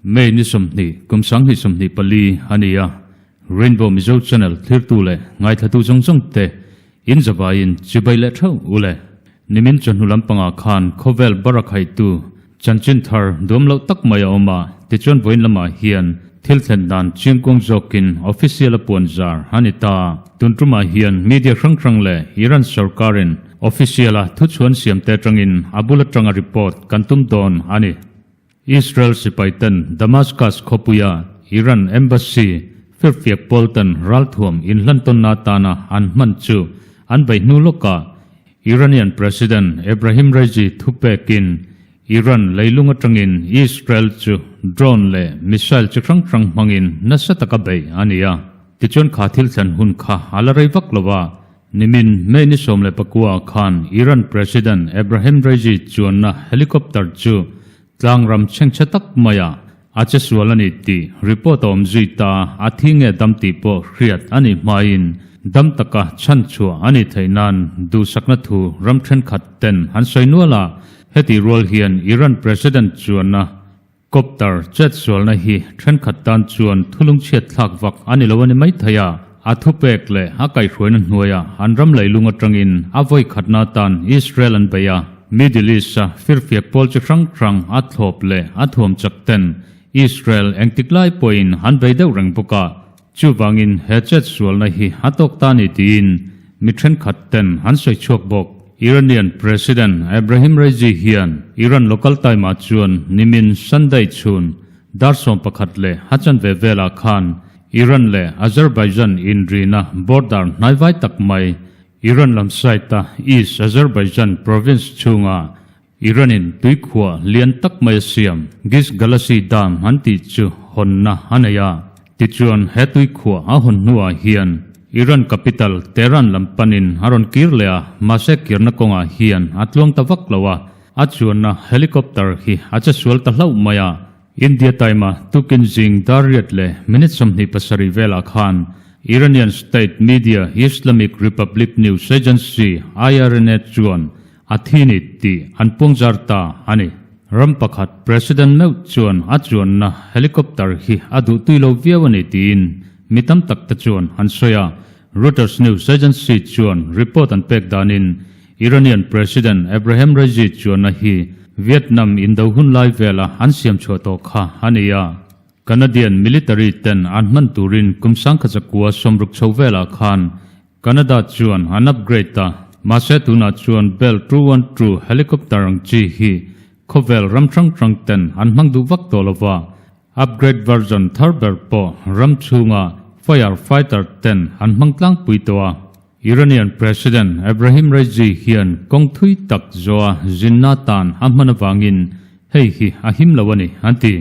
May ni 20 kum 2024 a ni a, Rainbow Mizo Channel thlirtu leh ngaithlatu zawng zawng te in zavaiin chibai leh theuh u le. Nimin chawhnu lampangah khan khawvel barakhaitu chanchin thar duam loh tak mai a awm a, tichuan vawiin lamah hian thil thlen dan chiangkuang zawkin official a puan zar a ni ta. Tun tumah hian media hrang hrang leh Iran sorkarin official a thuchhuan siamte atangin a bul atanga report kan tum dawn a ni. Israel sipaiten Damascus khawpuia Iran embassy firfiak pawlten ralthuam inhlantawnna atana an hman chu an beih hnu lawkah Iranian President Ebrahim Raisi thupekin Iran leilung atangin Israel chu drone leh missile chi hrang hrang hmangin nasa taka beih a ni a. Tichuan kha thil thlen hun kha a la rei vak lo a, nimin May ni 19 ah khan Iran President Ebrahim Raisi chuanna helicopter chu Tlangram chhengchhe tak maia a che sual a ni tih report a awm zui ta, a thi nge dam tih pawh hriat a nih hmain dam taka chhan chhuah a nih theih nan duhsakna thu ram thenkhat ten an sawi nual a, hetih rual hian Iran President chuanna copter chet sualna hi thenkhat tan chuan thulungchhiat thlak vak a ni lo a ni mai thei a, a thupek leh a kaihhruaina hnuaia an ram leilung atangin a vawi khatna atan Israel an bei a. Middle East-a firfiak pawl chi hrang hrang a thlawp leh a thuam chak ten Israel engtik lai pawhin an bei deuh reng bawk a, chuvangin he chet sualna hi a tawk ta ni tiin mi thenkhat ten an sawi chhuak bawk. Iranian President Ebrahim Raisi hian Iran local time-ah chuan nimin Sunday chhun dar 11 leh a chanve velah khan Iran leh Azerbaijan inrina border hnaivai tak mai Iran lam side-a East Azerbaijan province chhunga Iran-in tuikhuah lian tak mai a siam Giz Galasi Dam an tih chu hawnna a nei a. Tichuan he tuikhuah a hawn hnuah hian Iran capital Tehran lam panin a rawn kir leh a, mahse kirna kawngah hian a tluang ta vak lo a, a chuanna helicopter hi a che sual ta hlauh mai a. India Time-a tukin zing dar riat leh minute 27 velah khan Iranian state media Islamic Republic News Agency, IRNA, chuan a thi ni tih an puangzar ta a ni. Ram pakhat President meuh chuan a chuanna helicopter hi a duhtui lo viau a ni tiin mi tam tak te chuan an sawi a. Reuters news agency chuan report an pek danin Iranian President Ebrahim Raisi chuanna hi Vietnam indo hun lai vela an siam chhuah tawh kha a ni a. Canadian military ten an hman turin kum 1960 chho velah khan Canada chuan an upgrade a, mahse tunah chuan Bell 212 helicopter ang chi hi khawvel ram hrang hrang ten an hmang duh vak tawh lova, upgrade version thar ber pawh ram chhunga fire fighter ten an hmang tlangpui tawh a. Iranian President Ebrahim Raisi hian kawng thui tak zawha zinna tan a hman avangin hei hi a him lo a ni, an ti.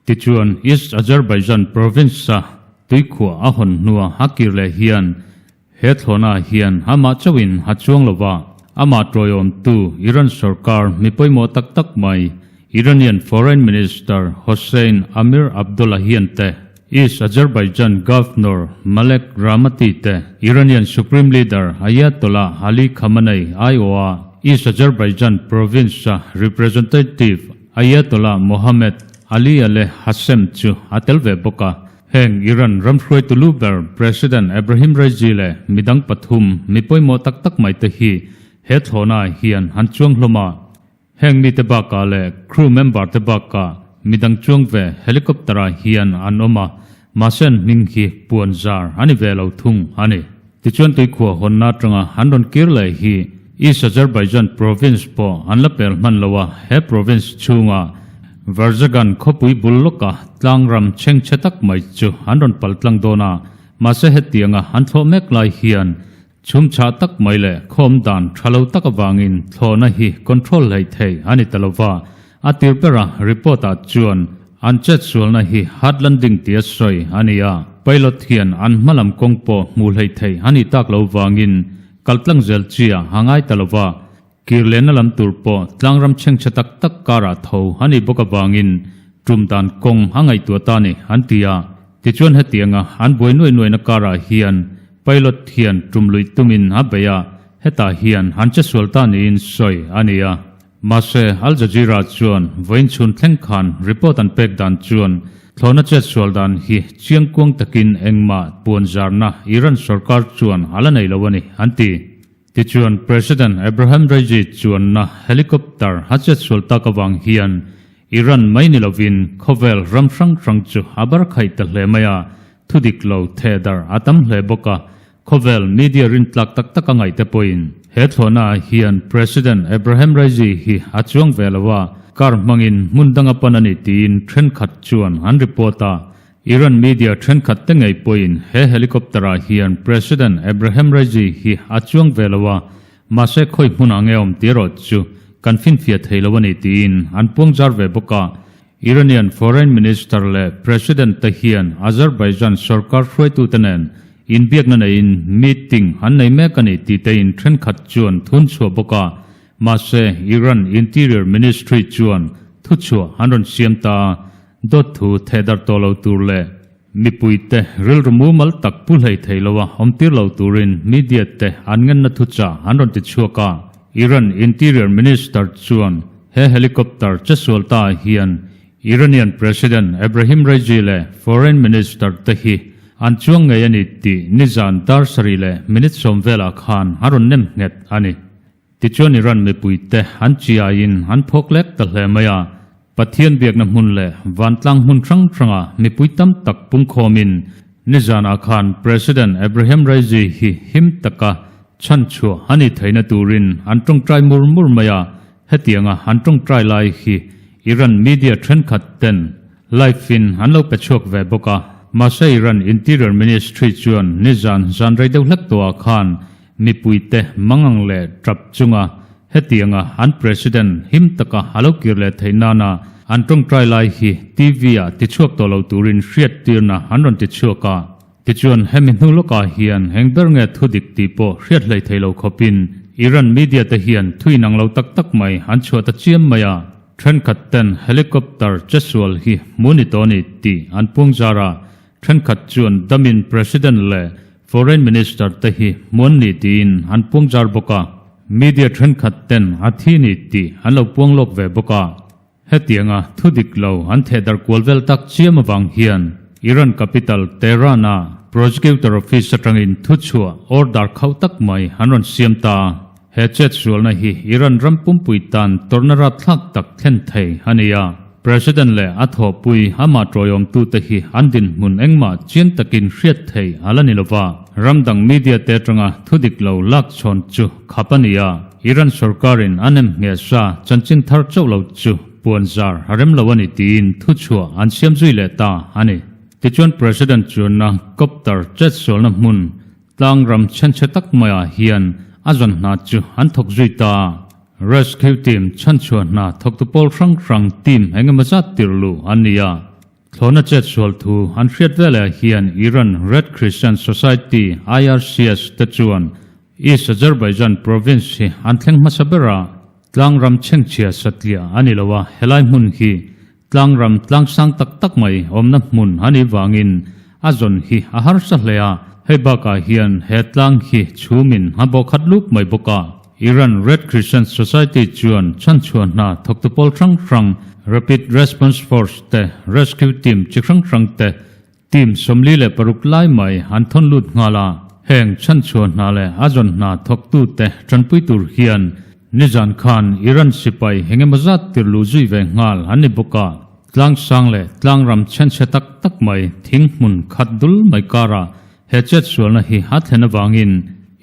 Tichuan, East Azerbaijan province-a tuikhuah a hawn hnua a kir leh hian he thlawhnaah hian amah chauhin a chuang lo va, amah tawiawmtu Iran sorkar mi pawimawh tak tak mai Iranian Foreign Minister Hossein Amir Abdollahian te, East Azerbaijan Governor Malek Rahmati te, Iranian Supreme Leader Ayatollah Ali Khamenei aiawha East Azerbaijan Province-a Representative Ayatollah Mohammad Ali Ale Hashem chu a tel ve bawk a. Heng Iran ram hruaitu lu ber President Ebrahim Raisi leh midang pathum mi pawimawh tak tak mai te hi he thlawhnaah hian an chuang hlawm a. Heng mite bakah leh crew member te bakah midang chuang ve helicopter ah hian an awm a, mahse an hming hi puan zar a ni ve lo thung a ni. Tichuan tuikhuah hawnna atanga an rawn kir leh hi East Azerbaijan province pawh an la pel hman lo a, he province chhunga Varzagan khawpui bul lawka tlangram chhengchhe tak mai chu an rawn pal tlang dawn a, mahse hetianga an thlawh mek lai hian Chhum chhah tak mai leh khawm dan tha lo tak avangin thlawhna hi control hleih thei a ni ta lo va, a tir bera report ah chuan an chet sualna hi hard landing tia sawi a ni a, pilot hian an hma lam kawng pawh hmuh hleih thei a nih tak lo vangin kal tlang zel chi ah a ngai ta lo va, kir lehna lam tur pawh tlangram chhengchhe tak tak karah tho a nih bawk avangin tum dan kawng a ngaihtuah ta ni an ti a. Tichuan hetianga an buai nuai nuaina karah hian pilot hian tum luih tumin a bei a, hetah hian an che sual ta niin sawi a ni a. Mahse, Al Jazeera chuan vawiin chhun thleng khan report an pek dan chuan thlawhna chet sual dan hi chiangkuang takin engmah puan zarna Iran sorkar chuan a la nei lo a ni, an ti. Tichuan, President Ebrahim Raisi chuanna helicopter a chet sual tak avang hian Iran mai ni lovin khawvel ram hrang hrang chu a bar khaih ta hle mai a, thudik lo thehdarh a tam hle bawk a, Khawvel media rintlak tak tak a ngaih te pawhin he thlawhna ah hian President Ebrahim Raisi hi a chuang ve lo a, car hmangin hmun dang a pan a ni tiin thenkhat chuan an report a. Iran media thenkhat te ngei pawhin he helicopter ah hian President Ebrahim Raisi hi a chuang ve lo a, mahse khawi hmunah nge awm tih erawh chu kan finfiah thei lo a ni tiin an puangzar ve bawk a. Iranian Foreign Minister leh President te hian Azerbaijan sorkar hruaitute nen inbiakna neiin meeting an nei mek a ni tih tein thenkhat chuan thun chhuah bawk a, mahse Iran Interior Ministry chuan thuchhuah an rawn siam ta a, dawt thu thehdarh tawh lo tur leh mipuite rilru mumal tak pu hlei thei loa awmtir lo turin media te an ngenna thuchah an rawn ti chhuak a. Iran Interior Minister chuan he helicopter che sual ta ah hian Iranian President Ebrahim Raisi leh Foreign Minister te hi an chuang ngei a ni tih nizan dar sarih leh minute sawm velah khan a rawn nem nghet a ni. Tichuan Iran mipuite an chiaiin an phawk lek ta hle mai a, Pathian biakna hmun leh vantlang hmun hrang hrangah mipui tam tak pungkhawmin nizanah khan President Ebrahim Raisi hi him taka chhanchhuah a ni theihna turin an tawngtai mur mur mai a, hetianga an tawngtai lai hi Iran media thenkhat ten live in an lo pe chhuak ve bawk a. Mahse Iran Interior Ministry chuan nizan zan rei deuh hlek tawhah khan Mipuite mangang leh tap chunga hetianga an President him taka a lo kir leh theih nana an tawngtai lai hi TV ah tichhuak tawh lo turin hriattirna an rawn tichhuak a. Tichuan hemi hnu lawkah hian eng ber nge thu dik tih pawh hriat hlei thei lo khawpin Iran media te hian thu inang lo tak tak mai an chhuah ta chiam mai a. Thenkhat ten helicopter chesual hi hmu ni tawh a ni tih an puangzar a, Thenkhat chuan damin President leh Foreign Minister te hi hmuan ni tiin an puang zar bawk a, media thenkhat ten a thi ni tih an lo puang lawk ve bawk a. Hetianga thu dik lo an thehdarh kual vel tak chiam avang hian Iran capital Tehran-a Prosecutor Office atangin thuchhuah order khauh tak mai an rawn siam ta. He chetsualna hi Iran ram pumpui tan tawrhna rapthlak tak thlen thei a ni a. President leh a thawhpui amah tawiawmtute hi an dinhmun engmah chiang takin hriat thei a la ni lo va. Ram dang media te atanga thudik lo lak chhawn chu khap a ni a. Iran sorkarin a nem ngheh sa chanchin thar chauh lo chu puan zar a rem lo a ni tiin thuchhuah an siam zui leh ta a ni. Tichuan President chuanna copter chetsualna hmun Tlangram chhenchhe tak maiah hian a zawn hna chu an thawk zui ta. Rescue team chhanchhuah hna thawktu pawl hrang hrang team eng emaw zat tirh luh an ni a. Thlawhna chetsual thu an hriat veleh hian Iran Red Crescent Society, IRCS, te chuan East Azerbaijan province hi an thleng hmasa ber a. Tlangram chhengchhia satliah a ni lo a, helai hmun hi Tlangram tlangsang tak tak mai awmna hmun a nih vangin a zawn hi a harsa hle a, hei bakah hian he tlang hi chhumin a bawh khat lup mai bawk a. Iran Red Crescent Society chuan chhanchhuah hna thawktu pawl hrang hrang, Rapid Response Force te, Rescue Team chi hrang hrang te, Team 46 lai mai an thawn lut nghal a, heng chhanchhuah hna leh a zawn hna thawktute tanpui tur hian nizan khan Iran sipai engemaw zat tir luh zui ve nghal an ni bawk a, tlangsang leh tlangram chhenchhe tak tak mai thing hmun khat dul mai karah he chetsualna hi a thlen avangin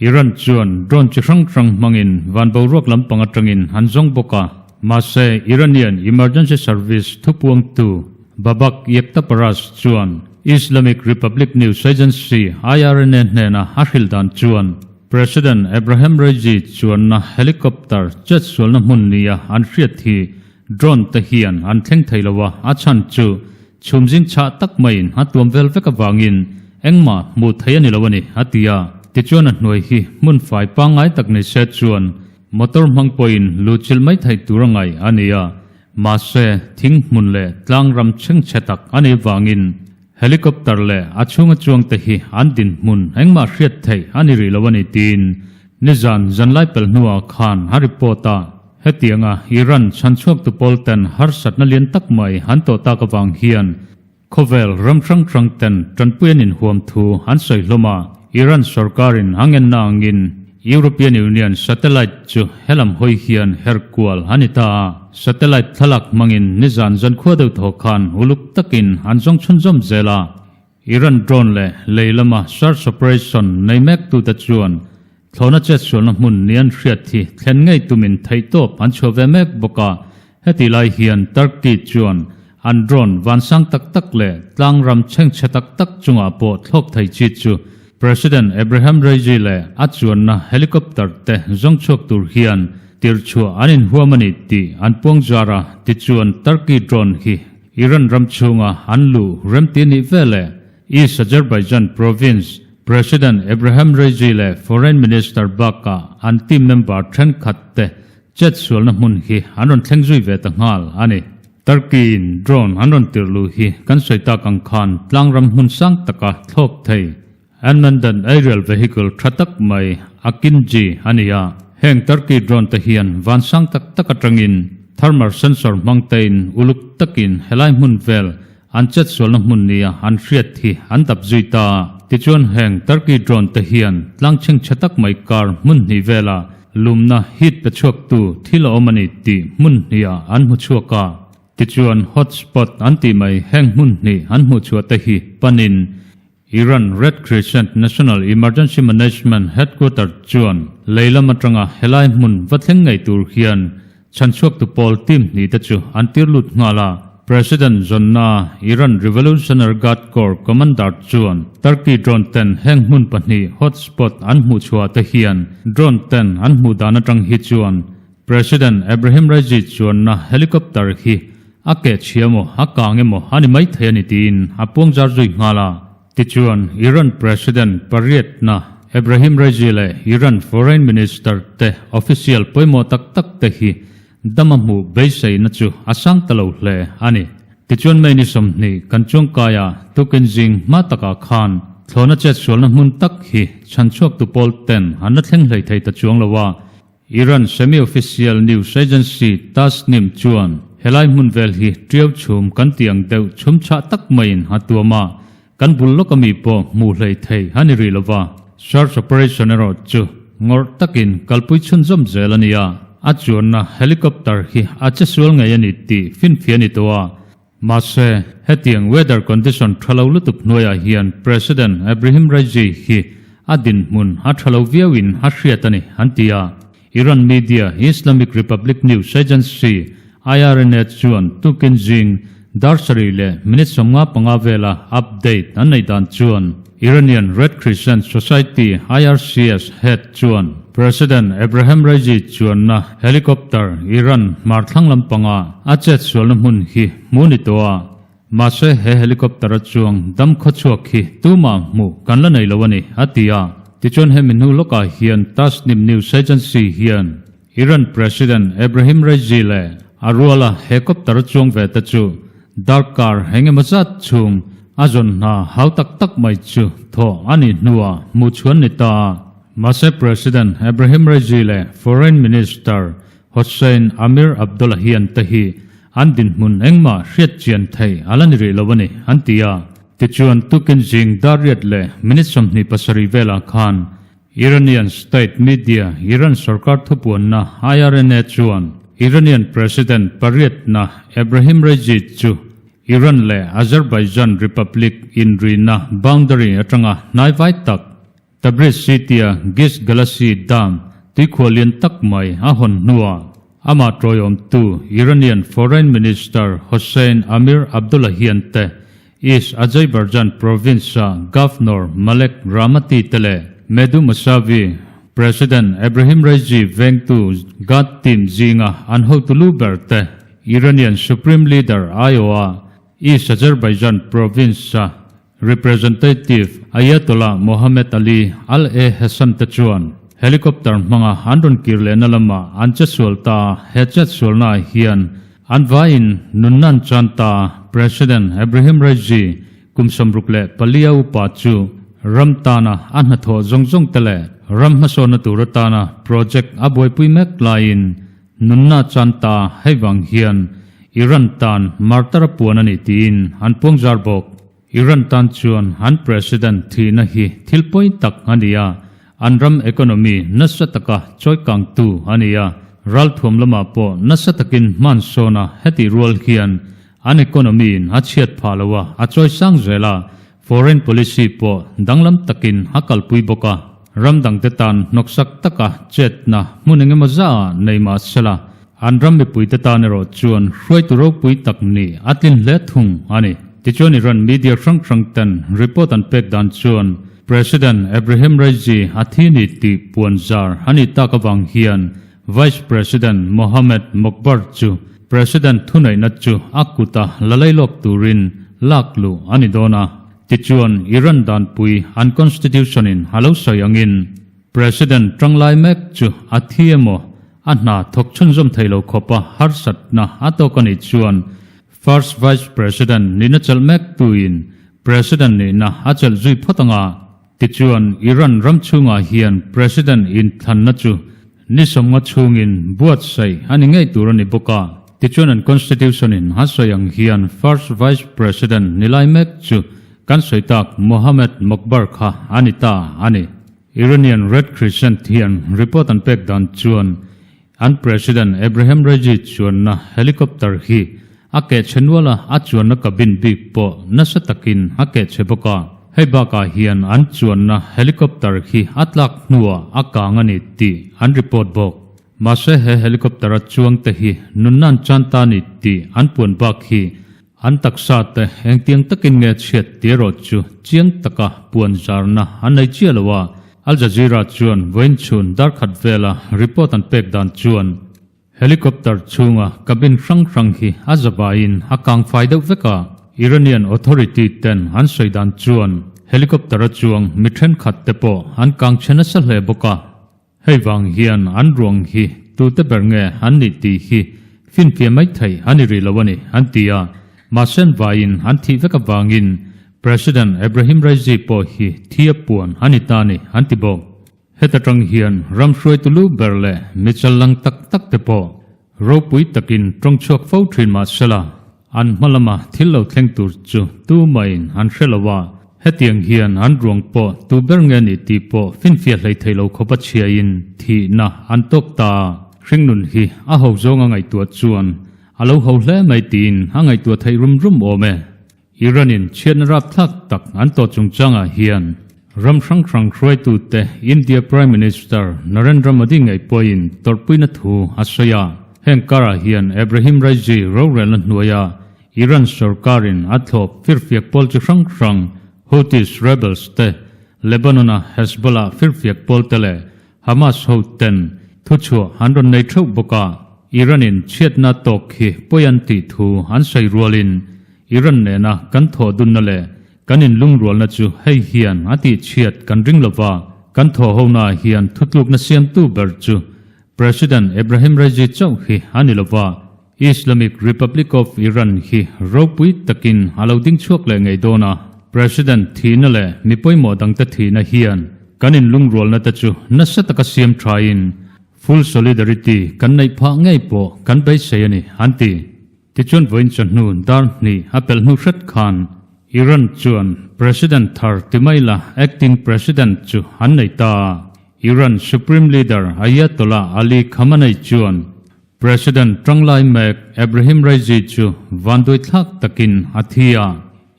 Iran chuan drone chi hrang hrang hmangin van boruak lampang atangin an zawng bawk a, mahse Iranian emergency service thupuangtu Babak Yektaparast chuan Islamic Republic News Agency, IRNA, hnena a hrilh dan chuan President Ebrahim Raisi chuanna helicopter chetsualna hmun nia an hriat hi drone te hian an thleng thei lo a, a chhan chu chhumzing chhah tak maiin a tuam vel vek avangin engmah hmuh theih a ni lo a ni, a ti a. Tichuan a hnuai hi hmun fai pangngai tak ni se chuan motor hmang pawhin luhchilh mai theih tur a ngaih a ni a. Mahse, thing hmun leh tlang ram chhengchhe tak a nih vangin Helicopter leh a chhunga chuangte hi an dinhmun engmah hriat theih a ni rih lo a ni tiin nizan zanlai pel hnuah khan a report a. Hetianga Iran chhanchhuaktu pawl ten harsatna lian tak mai an tawh tak avang hian Khawvel ram hrang hrang ten tanpui an inhuam thu an sawi hlawm a, Iran sorkarin a ngenna angin European Union satellite chu helam hawi hian her kual a ni ta a, satellite thlalak hmangin nizan zankhua deuh thaw khan uluk takin an zawng chhunzawm zel a, Iran drone leh lei lama search operation nei mek tute chuan Thlawhna chetsualna hmun ni an hriat hi thlen ngei tumin theihtawp an chhuah ve mek bawk a, hetih lai hian Turkey chuan an drone vansang tak tak leh tlangram chhengchhe tak tak chungah pawh thlawk thei chi chu President Ebrahim Raisi leh a chuanna helicopter te zawng chhuak tur hian tirhchhuah an inhuam a ni tih an puang zar a, tichuan Turkey drone hi Iran ram chhunga an luh remti nih veleh East Azerbaijan Province President Ebrahim Raisi leh Foreign Minister bakah an team member thenkhat te chetsualna hmun hi an rawn thleng zui ve ta nghal a ni. Turkey in drone an rawn tirh luh hi kan sawi tak ang khan tlangram hmun sang taka thlawk thei unmanned aerial vehicle tha tak mai Akinci a ni a. Heng Turkey drone te hian van sang tak tak atangin thermal sensor hmang tein uluk takin helai hmun vel An chetsualna hmun nia an hriat hi an dap zui ta. Tichuan heng Turkey drone te hian tlang chhengchhe tak mai kar hmun hnih vela lumna heat pe chhuaktu thil a awm a ni tih hmun hniha an hmu chhuak a. Tichuan hot spot an tih mai heng hmun hnih an hmuh chhuah te hi panin Iran Red Crescent National Emergency Management Headquarter chuan lei lam atanga helai hmun va thleng ngei tur hian chhanchhuaktu pawl team hnih te chu an tir lut nghal a. President Zonna, Iran Revolutionary Guard Corps Commander chuan Turkey drone ten heng hmun pahnih hotspot an hmuh chhuah te hian drone ten an hmuh dan atang hi chuan President Ebrahim Raisi chuanna helicopter hi a keh chhia emaw a kang emaw a ni maithei a ni tiin a puang zar zui nghal a. Tichuan, Iran President pariatna Ebrahim Raisi leh Iran Foreign Minister te official pawimawh tak tak te hi dam a hmuh beiseina chu a sang ta lo hle a ni. Tichuan May ni 20 kan chuangkai a tukin zing hma takah khan thlawhna chetsualna hmun tak hi chhanchhuaktu pawl ten an la thleng hlei thei ta chuang lo a, Iran semi-official news agency Tasnim chuan helai hmun vel hi tiau chhum kan tih ang deuh chhum chhah tak maiin a tuam a, kan bul lawk ami pawh hmuh hlei thei a ni rih lova. Search operation erawh chu ngawrh takin kalpui chhunzawm zel a ni a, a chuanna helicopter hi a che sual ngei a ni tih finfiah a ni tawh a. Mahse, hetiang weather condition tha lo lutuk hnuaiah hian President Ebrahim Raisi hi a dinhmun a tha lo viauin a hriat a ni, an ti a. Iran media Islamic Republic News Agency, IRNA, chuan tukin zing dar sarih leh minute 55 vela update an neih dan chuan Iranian Red Crescent Society, IRCS, head chuan President Ebrahim Raisi chuanna helicopter Iran hmar thlang lampanga a chetsualna hmun hi hmu ni tawh a, mahse he helicopter a chuang dam khawchhuak hi tumah hmuh kan la nei lo a ni, a ti a. Tichuan hemi hnu lawkah hian Tasnim News Agency hian Iran President Ebrahim Raisi leh a ruala helicopter a chuang ve te chu darkar engemaw zat chhung a zawn hna hau tak tak mai chu thawh a nih hnuah hmuh chhuan ni ta a. Mahse President Ebrahim Raisi leh Foreign Minister Hossein Amir Abdollahian te hi an dinhmun engmah hriat chian thei a la ni rih lo a ni, an ti a. Tichuan tukin zing dar riat leh minute 27 velah khan Iranian state media Iran sorkar thupuanna IRNA chuan Iranian President pariatna Ebrahim Raisi chu Iran leh Azerbaijan Republic inrina boundary atanga hnaivai tak Tabriz city-a Giz Galasi Dam tuikhuah lian tak mai a hawn hnuah amah tawiawmtu Iranian Foreign Minister Hossein Amir Abdollahian te East Azerbaijan province-a Governor Malek Rahmati te leh Mehdi Mousavi, President Ebrahim Raisi vengtu Guard team zinga an hotu lu ber te Iranian Supreme Leader aiawha East Azerbaijan province-a Representative Ayatollah Mohammad Ali Al-e Hassan te chuan helicopter hmanga an rawn kir lehna lamah an chetsual ta a, he chetsualnaah hian an vaiin nunna an chan ta a, President Ebrahim Raisi. Kum 64 a upa chu ram tana a hnathawh zawng zawng te leh ram hmasawnna tur atana project a buaipui mek laiin nunna chan ta hei vang hian Iran tan martar a puan a ni tiin an puangzar bawk. Iran tan chuan an president thihna hi thil pawi tak a ni a, an ram economy nasa taka chawikangtu a ni a, ralthuam lamah pawh nasa takin hmansawn a hetih rual hian an economy in a chhiat phah lo a, a chawisang zel a, foreign policy pawh danglam takin a kalpui bawk a, ram dangte tan hnawksak taka chetna hmun engemaw zah nei mah sela, An ram mipuite tan erawh chuan hruaitu ropui tak nih a tlin hle thung a ni. Tichuan Iran media hrang hrang ten report an pek dan chuan President Ebrahim Raisi a thi ni tih puan zar a nih tak avang hian Vice President Mohammad Mokhbar chu President thuneihna chu a kuta la lei lawk turin lak luh a ni dawn a. Tichuan Iran danpui an constitution in a lo sawi angin President tanglai mek chu a thi emaw a hna thawk chhunzawm thei lo khawpa harsatna a tawk a nih chuan First Vice President nihna chelh mek tuin President nihna a chelh zui phawt anga tichuan Iran ram chhungah hian President inthlanna chu ni sawmnga chhungin buatsaih a ni ngei tur a ni bawk a. Tichuan an Constitution in a sawi ang hian First Vice President ni lai mek chu kan sawi tak Mohammad Mokhbar kha a ni ta a ni. Iranian Red Crescent hian report an pek dan chuan an President Ebrahim Raisi chuanna helicopter hi a keh chhe nual a, a chuanna cabin bik pawh nasa takin a keh chhe bawk a. Hei bakah hian an chuanna helicopter hi a tlak hnuah a kang a ni tih an report bawk. Mahse he helicopter a chuangte hi nunna an chan ta a ni tih an puan bak hi An taksa te engtiang takin nge chhiat tih erawh chu chiang taka puan zarna an nei chiah lo a, Al Jazeera chuan vawiin chhun darkhat vela report an pek dan chuan helicopter chhunga cabin hrang hrang hi a zavaiin a kang fai deuh vek a, Iranian authority ten an sawi dan chuan helicopter a chuang mi thenkhat te pawh an kang chhe nasa hle bawk a. Hei vang hian an ruang hi tute ber nge an nih tih hi finfiah mai theih a ni rih lo a ni, an ti a. Mahse an vaiin an thih vek avangin President Ebrahim Raisi pawh hi thi a puan a ni ta a ni, an ti bawk. Heta tang hian ram hruaitu lu ber leh mi chal lang tak tak te pawh Ropui takin tawng chhuak fo thin mah sela, an hma lama thil lo thleng tur chu tumahin an hre lo a, hetiang hian an ruang pawh tu ber nge ni tih pawh finfiah hlei thei lo khawpa chhiain thihna an tawk ta. Hringnun hi a ho zawnga ngaihtuah chuan a lo ho hle mai tiin a ngaihtuah theih rum rum awm e. Iran-in chhiatna rapthlak tak an tawh chungchangah hian ram hrang hrang hruaitute India Prime Minister Narendra Modi ngei pawhin tawrhpuina thu a sawi a. Heng karah hian Ebrahim Raisi rorelna hnuaia Iran sorkarin a thlawp firfiak pawl chi hrang hrang Houthis rebels te, Lebanon-a Hezbollah firfiak pawl te leh Hamas ho ten thuchhuah an rawn nei theuh bawk a, Iran-in chhiatna tawk hi pawi an tih thu an sawi rualin Iran nena kan thawh dunna leh kan inlungrualna chu hei hian a tih chhiat kan ring lo va, kan thawh honaah hian thutlukna siamtu ber chu President Ebrahim Raisi chauh hi a ni lo va, Islamic Republic of Iran hi ropui takin a lo ding chhuak leh ngei dawn a, President thihna leh mi pawimawh dangte thihna hian kan inlungrualna te chu nasa taka siam thain full solidarity kan neih phah ngei pawh kan beisei a ni, an ti. Tichuan vawiin chawhnu dar hnih a pelh hnu hret khan Iran chuan President thar ti mai la acting President chu an nei ta a. Iran Supreme Leader Ayatollah Ali Khamenei chuan President tanglai mek Ebrahim Raisi chu vanduaithlak takin a thi a.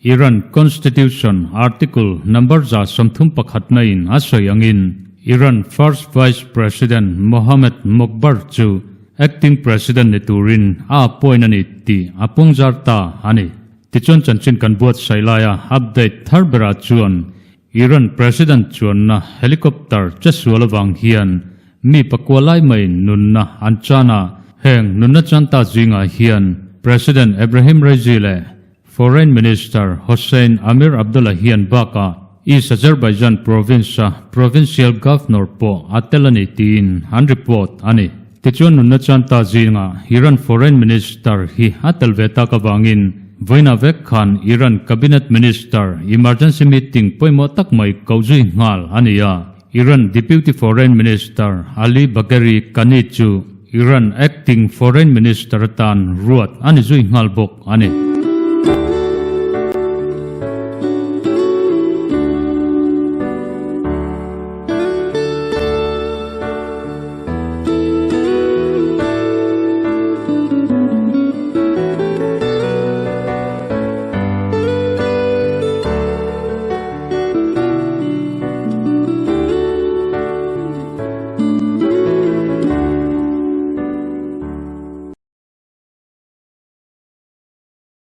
Iran Constitution Article number 31 na in a sawi angin Iran First Vice President Mohammad Mokhbar chu Acting President ni turin a appoint a ni tih a pungzar ta a ni. Tichuan chanchin kan buatsaih laia update thar berah chuan Iran President chuanna helicopter che sual avang hian mi pakua lai maiin nunna an chan a, heng nunna chan ta zingah hian President Ebrahim Raisi leh Foreign Minister Hossein Amir Abdollahian bakah East Azerbaijan Province-a Provincial Governor pawh a tel a ni tiin an report a ni. Tichuan nunna chan ta zingah Iran Foreign Minister hi a tel ve tak avangin. Vawiinah vek khan Iran Cabinet Minister emergency meeting pawimawh tak mai koh zui nghal a ni a. Iran Deputy Foreign Minister Ali Bagheri Kani chu Iran Acting Foreign Minister atan ruat a ni zui nghal bawk a ni.